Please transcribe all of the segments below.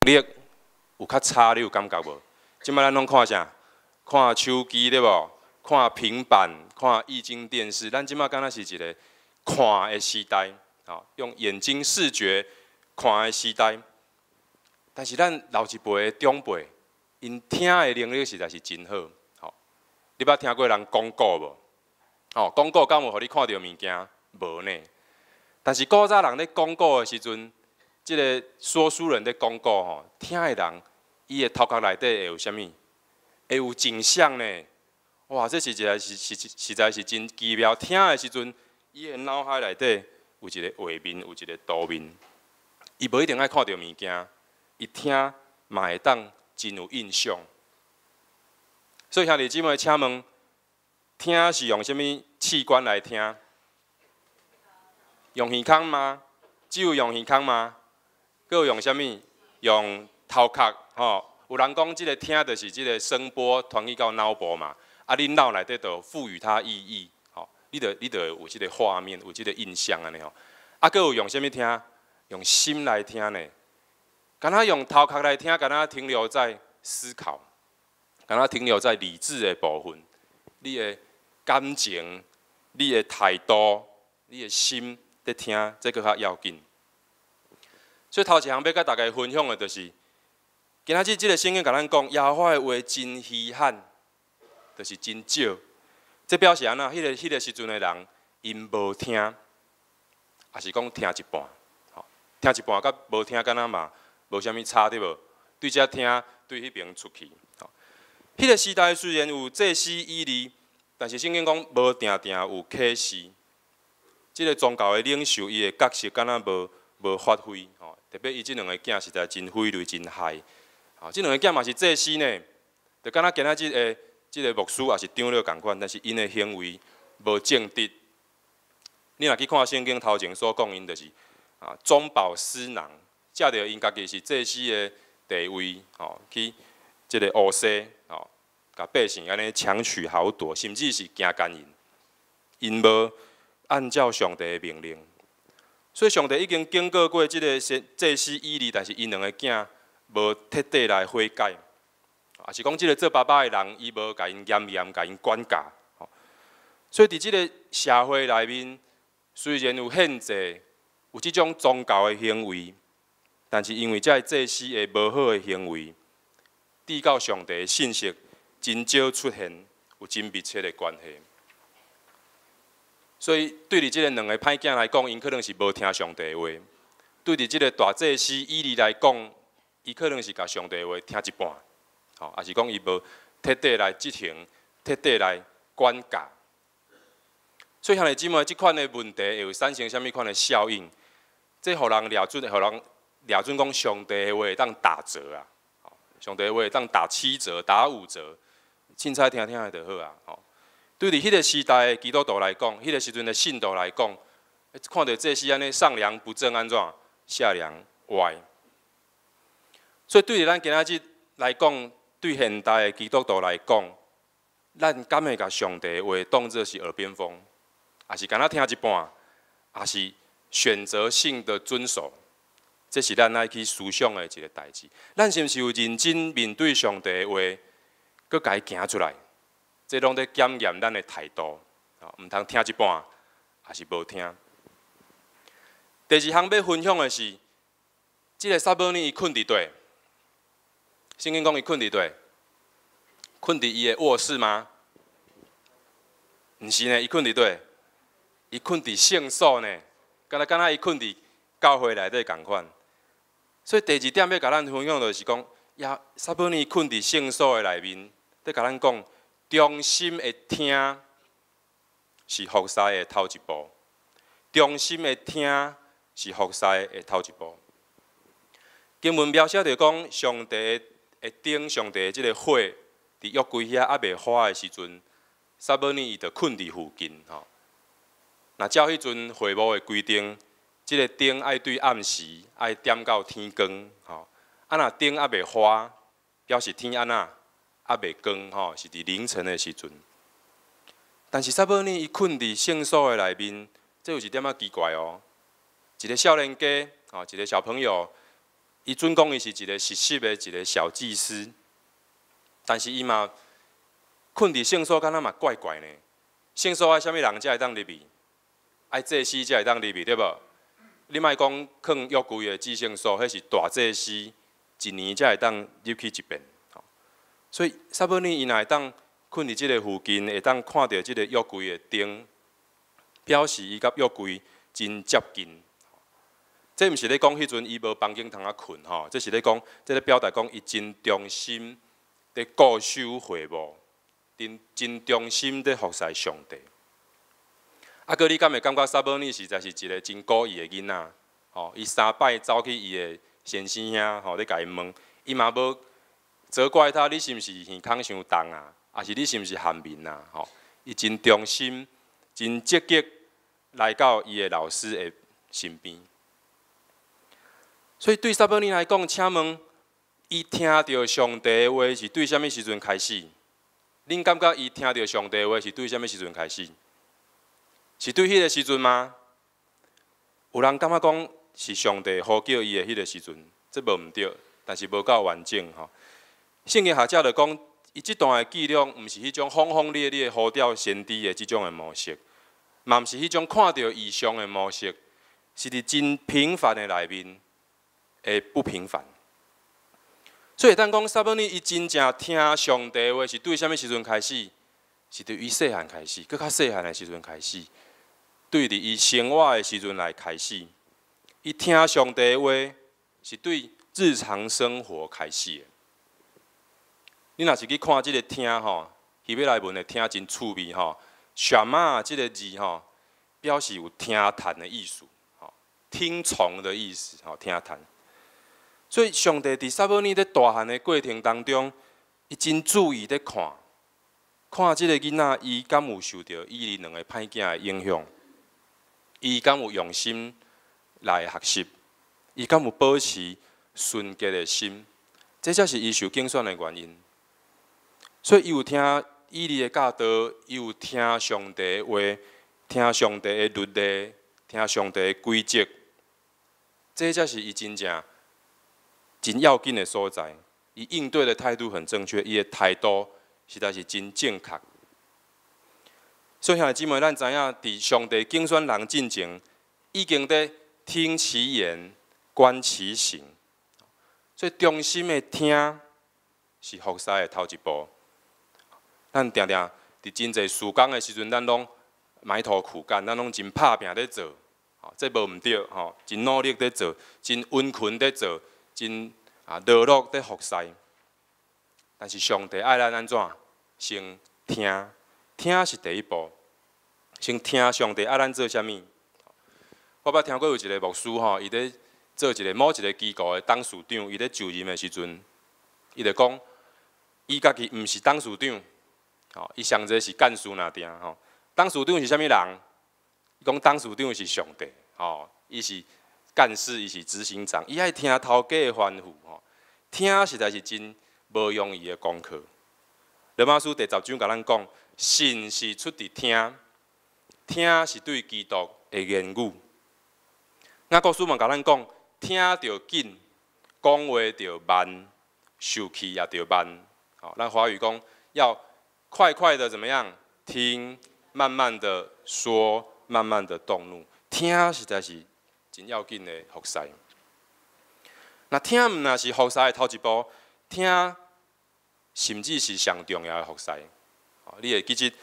力有較差，你有感覺無？這擺咱攏看啥？看手機對無？看平板、看液晶電視，咱這擺敢若是一個看的時代，吼，用眼睛視覺看的時代。但是咱老一輩的長輩，𪜶聽的能力實在是真好，吼。你捌聽過人講古無？吼，講古敢有予你看著物件？無呢。但是古早人咧講古的時陣，這个說書人咧講古吼，聽的人伊的頭殼內底會有啥物？會有景象呢。哇，這是一個是是實在是真奇妙。聽的時陣，伊的腦海內底有一个畫面，有一个圖面。伊無一定愛看著物件，伊聽嘛會當真有印象。所以兄弟姊妹，請問，聽是用啥物器官來聽？用耳孔嗎？只有用耳孔嗎？閣有用啥物？用頭殼吼。有人講，這个聽就是這个聲波傳去到腦部嘛。啊，你腦內底就賦予它意義，吼，你就有這个畫面，有這个印象按呢吼。啊，閣有用啥物聽？用心來聽呢。敢若用頭殼來聽，敢若停留在思考，敢若停留在理智的部分。你的感情、你的態度、你的心佇聽，這閣較要緊。所以頭一項欲佮大家分享的，就是今仔日這个聖經共咱講，耶和華的話真稀罕，就是真少。這表示按怎？彼个時陣的人，𪜶無聽，抑是講聽一半，吼，聽一半佮無聽，敢若嘛無啥物差對無？對這聽，對彼爿出去。吼，彼个時代雖然有祭司以利，但是聖經講無定定有啟示。這个宗教的領袖，伊的角色敢若無發揮，吼，特別伊這兩个囝實在真匪類、真害。吼，這兩个囝嘛是祭司呢，就敢若今仔日的這个牧師抑是長老仝款，但是𪜶的行為無正直。你若去看聖經頭前所講，𪜶就是啊中飽私囊，藉著𪜶家己是祭司的地位，吼，去這个烏西，吼，共百姓按呢強取豪奪，甚至是強姦𪜶，𪜶無按照上帝的命令，所以上帝已經警告過這个祭司以利，但是𪜶兩个囝無徹底來悔改。抑是講這个做爸爸的人，伊無共𪜶嚴嚴，共𪜶管教。所以佇這个社會內面，雖然有獻祭，有這種宗教的行為，但是因為這个祭司的無好的行為，致到上帝的信息真少出現，有真密切的關係。所以對佇這个兩个歹囝來講，𪜶可能是無聽上帝的話；對佇這个大祭司以利來講，伊可能是共上帝的話聽一半。吼，抑是講伊無徹底來執行，徹底來管教。所以兄弟姊妹，這款的問題會有產生啥物款的效應？這予人掠準，予人掠準講上帝的話會當打折啊！上帝的話會當打七折、打五折，凊彩聽聽的就好啊！吼，對佇彼个時代的基督徒來講，彼个時陣的信徒來講，看著祭司按呢上梁不正按怎，下梁歪。所以對佇咱今仔日來講，對現代的基督徒來講，咱敢會共上帝的話當做是耳邊風，抑是敢若聽一半，抑是選擇性的遵守？這是咱愛去思想的一个代誌。咱是毋是有認真面對上帝的話，閣共伊行出來？這攏咧檢驗咱的態度，毋通聽一半，抑是無聽。第二項欲分享的是，這个撒母耳伊睏佇佗？聖經講伊睏佇佗？睏佇伊的臥室嗎？毋是呢，伊睏佇佗？伊睏佇聖所呢，敢若伊睏佇教會內底仝款。所以第二點欲共咱分享就是講，耶撒母耳睏佇聖所的內面，咧共咱講，忠心的聽是服侍的頭一步。忠心的聽是服侍的頭一步。經文描寫著講，上帝的燈，上帝的這个火，佇約櫃遐猶未發的時陣，撒母耳伊就睏佇附近吼。若照彼陣會幕的規定，這个燈愛對暗時愛點到天光吼。啊，若燈猶未發，表示天按怎猶未光吼，是佇凌晨的時陣。但是撒母耳伊睏佇聖所的內面，這有一點仔奇怪哦。一个少年家，吼，一个小朋友，伊準講伊是一个實習的一个小祭司，但是伊嘛睏佇聖所，敢若嘛怪怪呢。聖所愛啥物人才會當入去？愛祭司才會當入去，對無？你莫講囥約櫃的至聖所，彼是大祭司一年才會當入去一遍。所以撒母耳伊若會當睏佇這个附近，會當看著這个約櫃的燈，表示伊佮約櫃真接近。這毋是咧講彼陣伊無房間通仔睏吼，這是咧講，這咧表達講伊真忠心佇固守會幕，真真忠心佇服侍上帝。啊，閣你敢會感覺撒母耳實在是一个真古意的囡仔？吼，伊三擺走去伊的先生遐，吼，咧共伊問，伊嘛無責怪他，你是毋是耳孔傷重啊？抑是你是毋是譀面啊？吼，伊真忠心，真積極來到伊的老師的身邊。所以對撒母耳來講，請問伊聽著上帝的話是對啥物時陣開始？恁感覺伊聽著上帝的話是對啥物時陣開始？是對彼个時陣嗎？有人感覺講是上帝呼叫伊的彼个時陣，這無毋對，但是無夠完整吼。聖經學者就講，伊這段的記錄毋是彼種轟轟烈烈呼召先知的這種的模式，嘛毋是彼種看著異象的模式，是佇真平凡的內面的不平凡。所以當講撒母耳伊真正聽上帝的話是對啥物時陣開始？是對伊細漢開始，閣較細漢的時陣開始，對佇伊生活的時陣來開始，伊聽上帝的話是對日常生活開始的。你若是去看這个聽吼，希伯來文的聽真趣味吼，שמע這个字吼，表示有聽趁的意思，吼，聽從的意思，吼，聽趁。所以上帝佇撒母耳咧大漢的過程當中，伊真注意咧看，看這个囡仔伊敢有受著以利兩个歹囝的影響，伊敢有用心來學習，伊敢有保持純潔的心，這才是伊受揀選的原因。所以伊有聽以利的教導，伊有聽上帝的話，聽上帝的律例，聽上帝的規則，這才是伊真正真要緊的所在。伊應對的態度很正確，伊的態度實在是真正確。所以兄弟姊妹，咱知影，佇上帝揀選人進前，已經佇聽其言，觀其行。所以忠心的聽是服侍的頭一步。咱定定佇真濟事工的時陣，咱攏埋頭苦幹，咱攏真拍拚咧做，吼，這無毋對，吼，真努力咧做，真殷勤咧做，真勞碌咧服侍。但是上帝愛咱按怎？先聽，聽是第一步，先聽上帝愛咱做啥物。我捌聽過有一个牧師吼，伊咧做一个某一个機構的董事長，伊咧就任的時陣，伊就講，伊家己毋是董事長。吼，伊上濟是幹事爾定吼。董事長是啥物人？伊講董事長是上帝，吼，伊是幹事，伊是執行長，伊愛聽頭家的吩咐，吼，聽實在是真無容易的功課。羅馬書第10章共咱講，信是出佇聽，聽是對基督的言語。雅各書嘛共咱講，聽著緊，講話著慢，受氣也著慢。吼，咱華語講要快快的怎麼樣？聽，慢慢的說，慢慢的動怒。聽實在是真要緊的服侍。若聽毋若是服侍的頭一步，聽甚至是上重要的服侍。你會記得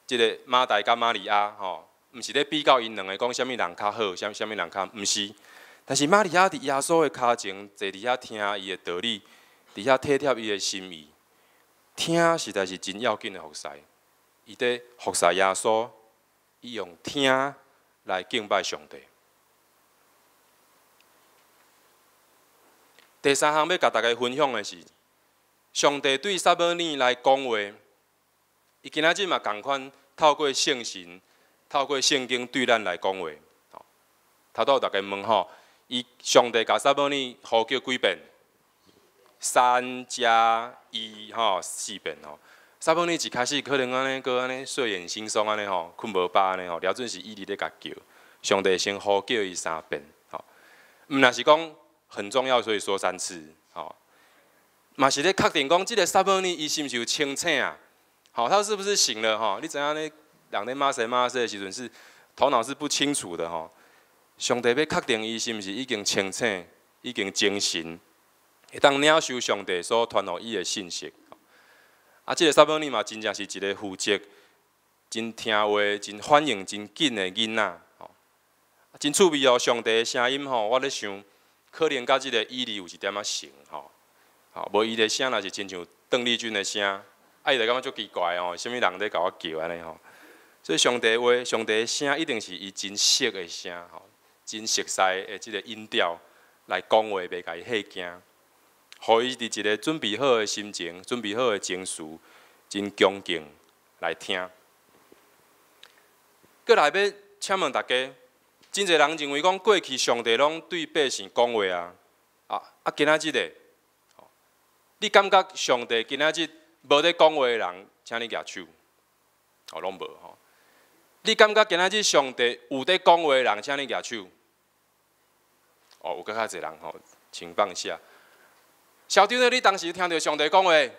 這个馬大佮瑪利亞吼，毋是咧比較𪜶兩个講啥物人較好，啥啥物人較毋是。但是瑪利亞佇耶穌的跤前坐佇遐聽伊的道理，佇遐體貼伊的心意。聽實在是真要緊的服侍，伊佇服侍耶穌，伊用聽來敬拜上帝。第三項欲共大家分享的是，上帝對撒母耳來講話，伊今仔日嘛仝款透過聖神、透過聖經對咱來講話。頭拄有逐家問吼，伊上帝共撒母耳呼叫幾遍？3加1吼，四遍吼。撒母耳一開始可能按呢，閣按呢睡眼惺忪按呢吼，睏無飽按呢吼，了準是以利咧共叫，上帝先呼叫伊三遍吼。毋若是講很重要，所以說三次。吼，嘛是咧確定講，這个撒母耳伊是毋是有清醒啊？好，他是不是醒了？吼，你知影咧，人咧罵誰罵誰的時陣是頭腦是不清楚的吼。上帝欲確定伊是毋是已經清醒，已經精神，會當領受上帝所傳予伊的信息。啊，這个撒母耳嘛，真正是一个負責、真聽話、真反應真緊的囡仔。吼，真趣味哦！上帝的聲音吼，我咧想，可能佮這个以利有一點仔像吼。吼，無伊的聲若是親像鄧麗君的聲，啊，伊就感覺足奇怪哦，啥物人咧共我叫按呢吼。所以上帝話、上帝的聲一定是伊真熟的聲吼，真熟悉的這个音調來講話，袂共伊嚇驚，予伊佇一个準備好的心情、準備好的情緒，真恭敬來聽。閣來欲請問大家，真濟人認為講過去上帝攏對百姓講話啊，啊啊，今仔日咧，你感覺上帝今仔日無咧講話的人，請你舉手，哦，攏無吼。你感覺今仔日上帝有咧講話的人，請你舉手。哦，有閣較濟人吼，請放下。小張呢？你當時聽著上帝講話？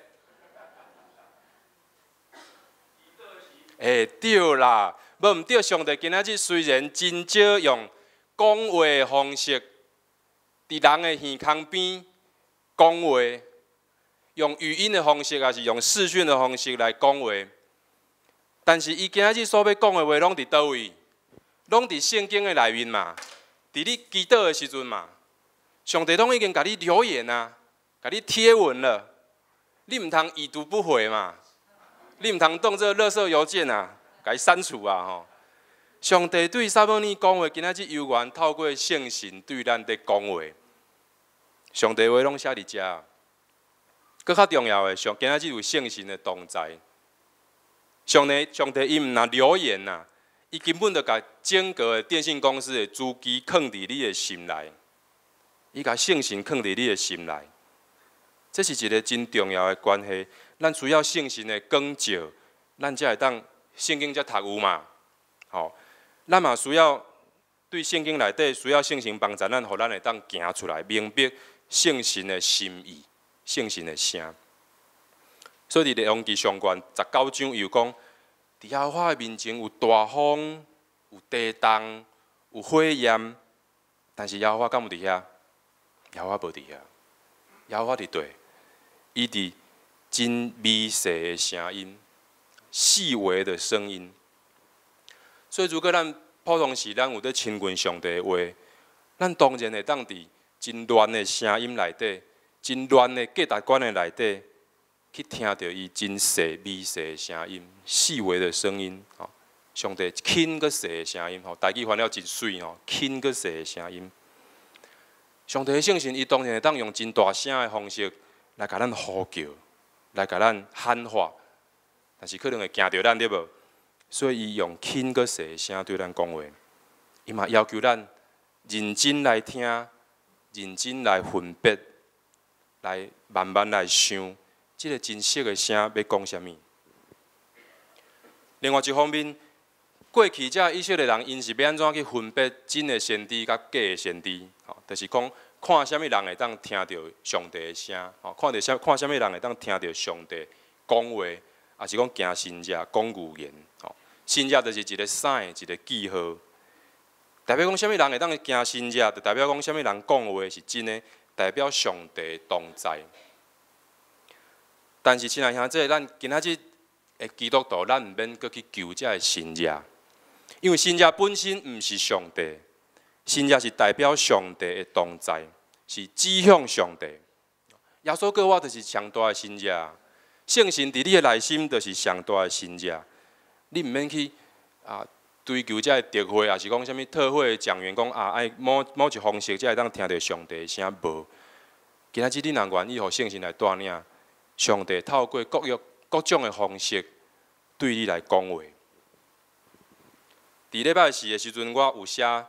欸，對啦，無毋對。上帝今仔日雖然真少用講話的方式，佇人的耳孔邊講話，用語音的方式，抑是用視訊的方式來講話，但是伊今仔日所欲講的話，攏佇佗位？攏佇聖經的內面嘛，佇你祈禱的時陣嘛，上帝攏已經共你留言啊，共你貼文了，你毋通已讀不回嘛，你毋通當做垃圾郵件啊，共伊刪除啊吼。上帝對撒母耳講話，今仔日猶原透過聖神對咱佇講話。上帝話攏寫佇遮。閣較重要的，上今仔日有聖神的同在。上帝，上帝伊毋若留言呐，伊根本就共整個的電信公司的主機囥佇你的心內，伊共聖神囥佇你的心內，這是一个真重要的關係。咱需要聖神的光照，咱才會當聖經才讀有嘛。吼，咱嘛需要對聖經內底需要聖神幫助咱，予咱會當行出來，明白聖神的心意、聖神的聲。所以佇列王紀上卷十九章又講，佇耶和華的面前有大風、有地動、有火焰，但是耶和華敢有佇遐？耶和華無佇遐。耶和華佇佗？伊佇真微細的聲音、細微的聲音。所以，如果咱普通時咱有咧親近上帝的話，咱當然會當佇真亂的聲音內底、真亂的價值觀的內底，去聽著伊真細微細的聲音、細微的聲音，吼，上帝輕閣細的聲音，吼，台語翻了真媠吼，輕閣細的聲音。上帝的聖神，伊當然會當用真大聲的方式來共咱呼叫，來共咱喊話，但是可能會驚著咱，對無？所以伊用輕閣細的聲對咱講話，伊嘛要求咱認真來聽，認真來分別，來慢慢來想，這个真實的聲欲講啥物。另外一方面，過去這以色列人𪜶是欲按怎去分別真的先知佮假的先知？吼，就是講看啥物人會當聽著上帝的聲，吼，看著啥看啥物人會當聽著上帝講話，抑是講行神跡講預言，吼，神跡就是一个 sign，一个記號，代表講啥物人會當行神跡，就代表講啥物人講話是真的，代表上帝同在。但是親愛兄弟，咱今仔日的基督徒，咱毋免閣去求這个神跡，因為神跡本身毋是上帝，神跡是代表上帝的同在，是指向上帝。耶穌閣活就是上大的神跡，聖神佇你的內心就是上大的神跡。你毋免去啊追求這个特會，抑是講啥物特會的講員講啊，愛某某一方式才會當聽著上帝的聲無。今仔日你若願意予聖神來帶領，上帝透過各樣各種的方式對你來講話。佇禮拜四的時陣，我有寫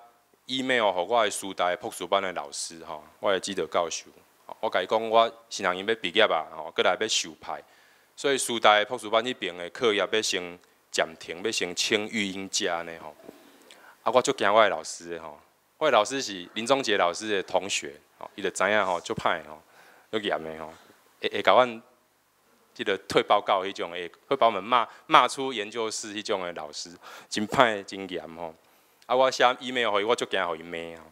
email 予我的師大博士班的老師吼，我的指導教授，我共伊講我新學院欲畢業啊，吼，閣來欲受派，所以師大博士班彼爿的課業欲先暫停，欲先請育嬰假呢吼。啊，我足驚我的老師的吼，我的老師是林宗傑老師的同學，吼，伊就知影吼，足歹吼，足嚴的吼，會共阮這个退報告彼種，會把我們罵出研究室彼種的老師，真歹真嚴吼。啊，我寫 email 予伊，我足驚予伊罵吼。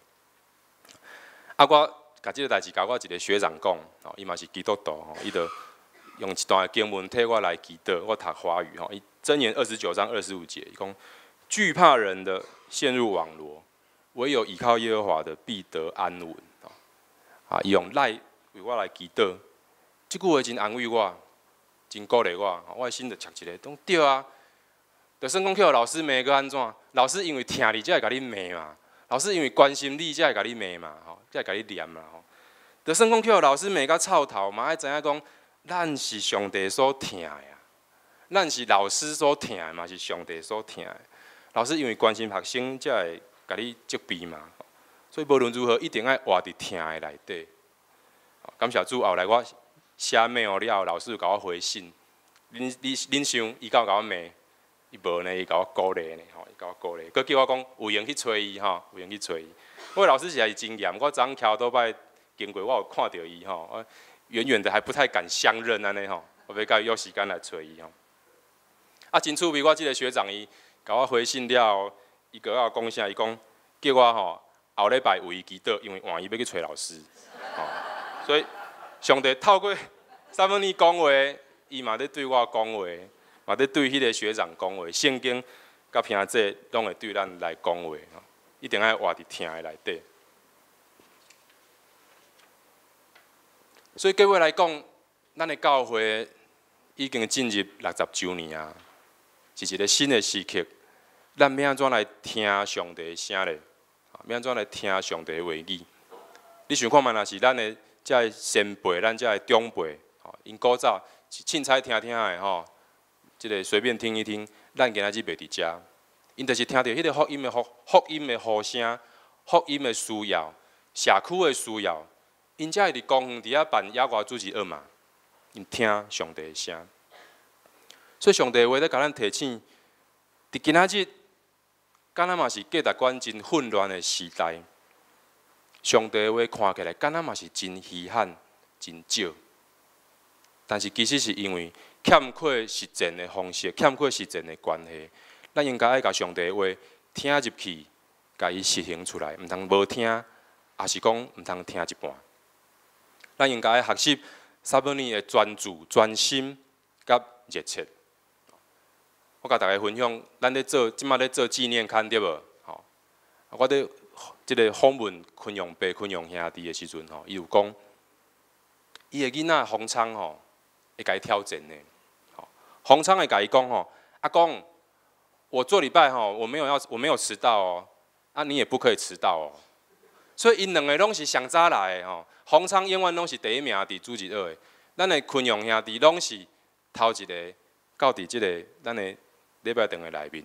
啊，我共這个代誌共我一个學長講，吼，伊嘛是基督徒吼，伊就用一段經文替我來祈禱，我讀華語吼。伊箴言29章25節，伊講懼怕人的陷入網羅，唯有倚靠耶和華的必得安穩。啊，伊用來為我來祈禱，這句話真安慰我，真鼓勵我，我的心就插一个，講對啊。就算講去予老師罵閣按怎？老師因為疼你才會共你罵嘛，老師因為關心你才會共你罵嘛，吼，才會共你念嘛，吼。就算講去予老師罵甲臭頭，嘛愛知影講，咱是上帝所疼的啊，咱是老師所疼的，嘛是上帝所疼的。老師因為關心學生，才會共你責備嘛。所以無論如何，一定愛活佇疼的內底。感謝主，後來我寫 mail 了後，老師有共我回信。恁想，伊敢有共我罵？伊無呢，伊共我鼓勵呢，吼，伊共我鼓勵，閣叫我講有閒去揣伊吼，有閒去揣伊。我老師實在是真嚴，我昨昏騎倒擺經過，我有看著伊吼，我遠遠的還不太敢相認按呢吼，我欲共伊約時間來揣伊吼。啊，真趣味，我這个學長伊共我回信了後，伊閣我講啥？伊講叫我吼後禮拜為伊祈禱，因為換伊欲去揣老師，吼。所以上帝透過撒母耳講話，伊嘛咧對我講話，嘛咧對彼个學長講話。聖經佮平姐攏會對咱來講話，一定愛活佇疼的內底。所以結尾來講，咱的教會已經進入60週年啊，是一个新的時刻。咱欲按怎來聽上帝的聲咧？欲按怎來聽上帝的話語？你想看覓，若是咱的這个先輩，咱這个長輩，吼，𪜶古早是凊彩聽聽的吼，這个隨便聽一聽，咱今仔日袂佇遮，𪜶就是聽著彼个福音的呼聲，福音的需要，社區的需要，𪜶才會佇公園佇遐辦野外主日學嘛，𪜶聽上帝的聲。所以上帝的話咧，共咱提醒，佇今仔日，敢若嘛是價值觀真混亂的時代。上帝的話看起來，敢若嘛是真稀罕、真少。但是其實是因為欠缺實踐的方式，欠缺實踐的關係，咱應該愛共上帝的話聽入去，共伊實行出來，毋通無聽，抑是講毋通聽一半。咱應該愛學習撒母耳的專注、專心佮熱切。我共大家分享，咱咧做，這擺咧做紀念刊對無？吼，我咧這个訪問昆陽爸、昆陽兄弟的時陣吼，伊有講，伊的囡仔洪昌吼，會共伊挑戰呢。吼，洪昌會共伊講吼，阿公，我做禮拜吼，我沒有遲到哦，啊，你也不可以遲到哦。所以𪜶兩个攏是上早來的吼，洪昌永遠攏是第一名佇主日學的，咱的昆陽兄弟攏是頭一个到佇這个咱的禮拜堂的內面。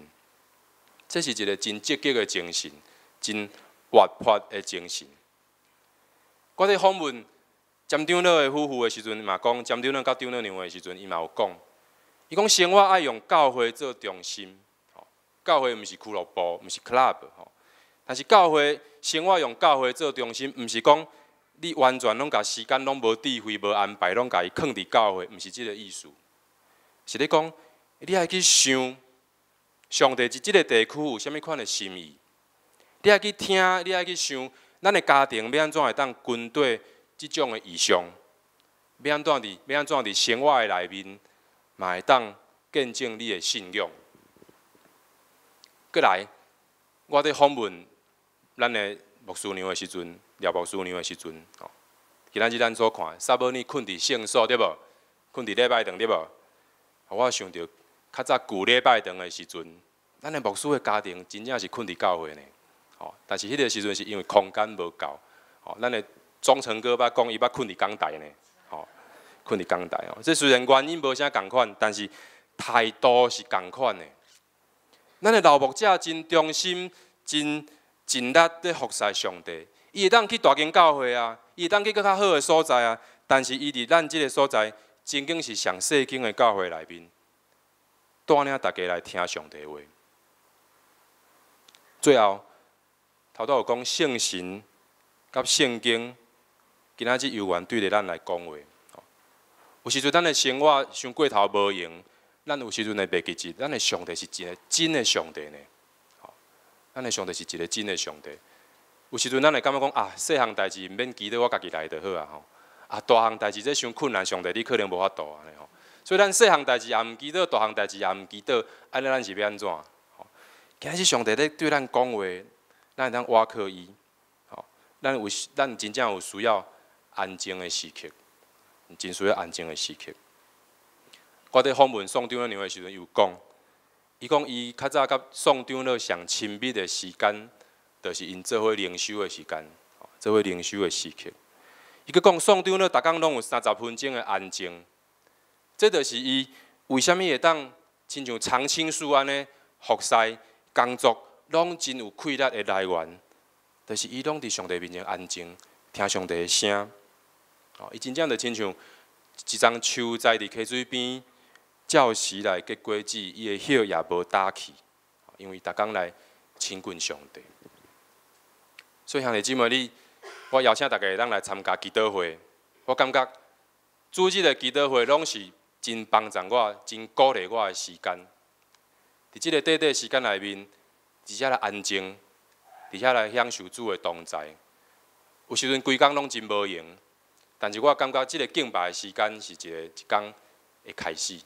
這是一个真積極的精神，真活潑的精神。我咧訪問詹長老的夫婦的時陣，嘛講詹長老佮長老娘的時陣，伊嘛有講，伊講生活愛用教會做中心，教會毋是俱樂部，毋是 club，但是教會生活用教會做中心，毋是講你完全攏共時間攏無智慧、無安排，攏共伊囥佇教會，毋是這个意思。是咧講，你愛去想上帝佇這个地區有啥物款的心意，你愛去聽，你愛去想，咱的家庭欲按怎會當跟綴這種的異象，欲按怎佇生活的內面，嘛會當見證你的信仰。閣來，我佇訪問咱的牧師娘的時陣，廖牧師娘的時陣，吼，今仔日咱所看，撒母耳睏佇聖所對無？睏佇禮拜堂對無？我想著較早舊禮拜堂的時陣，咱的牧師的家庭真正是睏佇教會呢，吼。但是彼个時陣是因為空間無夠，吼，咱的忠誠哥捌講伊捌睏佇講台呢，吼，睏佇講台哦。這雖然原因無啥仝款，但是態度是仝款的。咱的老牧者真忠心、真盡力咧服侍上帝，伊會當去大間教會啊，伊會當去閣較好的所在啊，但是伊佇咱這个所在，真經是上細間的教會內面，帶領大家來聽上帝話。最後，頭拄有講聖神佮聖經，今仔日猶原對著咱來講話。有時陣咱的生活傷過頭無閒，咱有時陣會袂記得，咱的上帝是一个真的上帝呢。咱的上帝是一个真的上帝。有時陣咱會感覺講啊，細項代誌毋免祈禱，我家己來就好啊吼。啊，大項代誌這傷困難，上帝你可能無法度按呢吼。所以咱細項代誌也毋祈禱，大項代誌也毋祈禱，按呢咱是欲按怎？今日上帝咧對咱講話，咱會當倚靠伊。吼，咱有咱真正有需要安靜的時刻，真需要安靜的時刻。我佇訪問宋長老娘的時陣，有講，伊講伊較早佮宋長老上親密的時間，就是𪜶做伙靈修的時間，做伙靈修的時刻。伊閣講宋長老逐工攏有30分鐘的安靜，這就是伊為啥物會當親像常青樹按呢服侍工作，攏真有氣力的來源，就是伊攏佇上帝面前安靜，聽上帝的聲。伊真正就親像一叢樹栽佇溪水邊，照時來結果子，伊的葉也無焦去，因為逐工來親近上帝。所以兄弟姊妹，你我邀請大家會當來參加祈禱會。我感覺主日的祈禱會攏是真幫助我、真鼓勵我的時間。佇這个短短時間內面，佇遮來安靜，佇遐來享受主的同在。有時陣規工攏真無閒，但是我感覺這个敬拜的時間是一个一工的開始，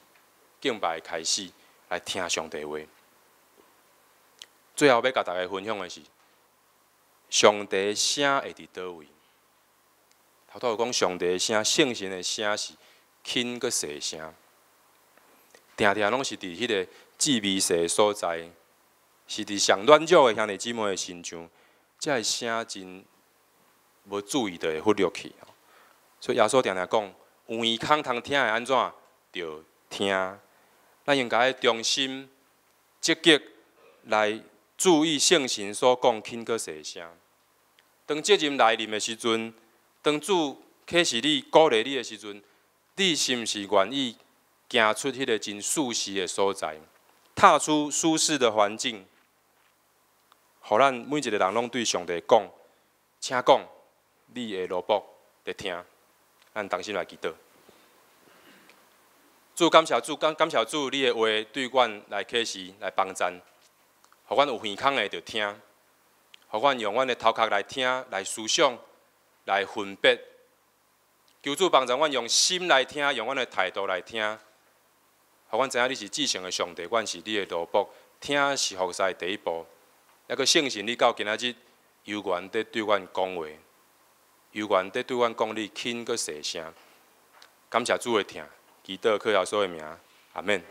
敬拜的開始來聽上帝話。最後欲共大家分享的是，上帝的聲會佇佗位？頭拄有講上帝的聲，聖神的聲是輕閣細聲，定定攏是佇彼个至微細的所在，是佇上軟弱的兄弟姊妹的身上，這个聲真無注意就會忽略去。所以耶穌定定講，有耳孔通聽會按怎？著聽。咱應該愛忠心積極來注意聖神所講輕閣細聲。當責任來臨的時陣，當主啟示你、鼓勵你的時陣，你是毋是願意行出彼个真舒適的所在，踏出舒適的環境，予咱每一个人攏對上帝講，請講，你的奴僕佇聽，咱同心來祈禱。主感謝主，感感謝主，你的話對阮來啟示、來幫贊，予阮有耳孔的就聽。予阮用阮的頭殼來聽、來思想、來分別。求主幫助阮用心來聽，用阮的態度來聽。予阮知影你是至聖的上帝，阮是你的奴僕。聽是服侍的第一步。猶閣聖神，你到今仔日猶原佇對阮講話，猶原佇對阮講你輕閣細聲。感謝主的疼，祈禱靠耶穌的名，阿們。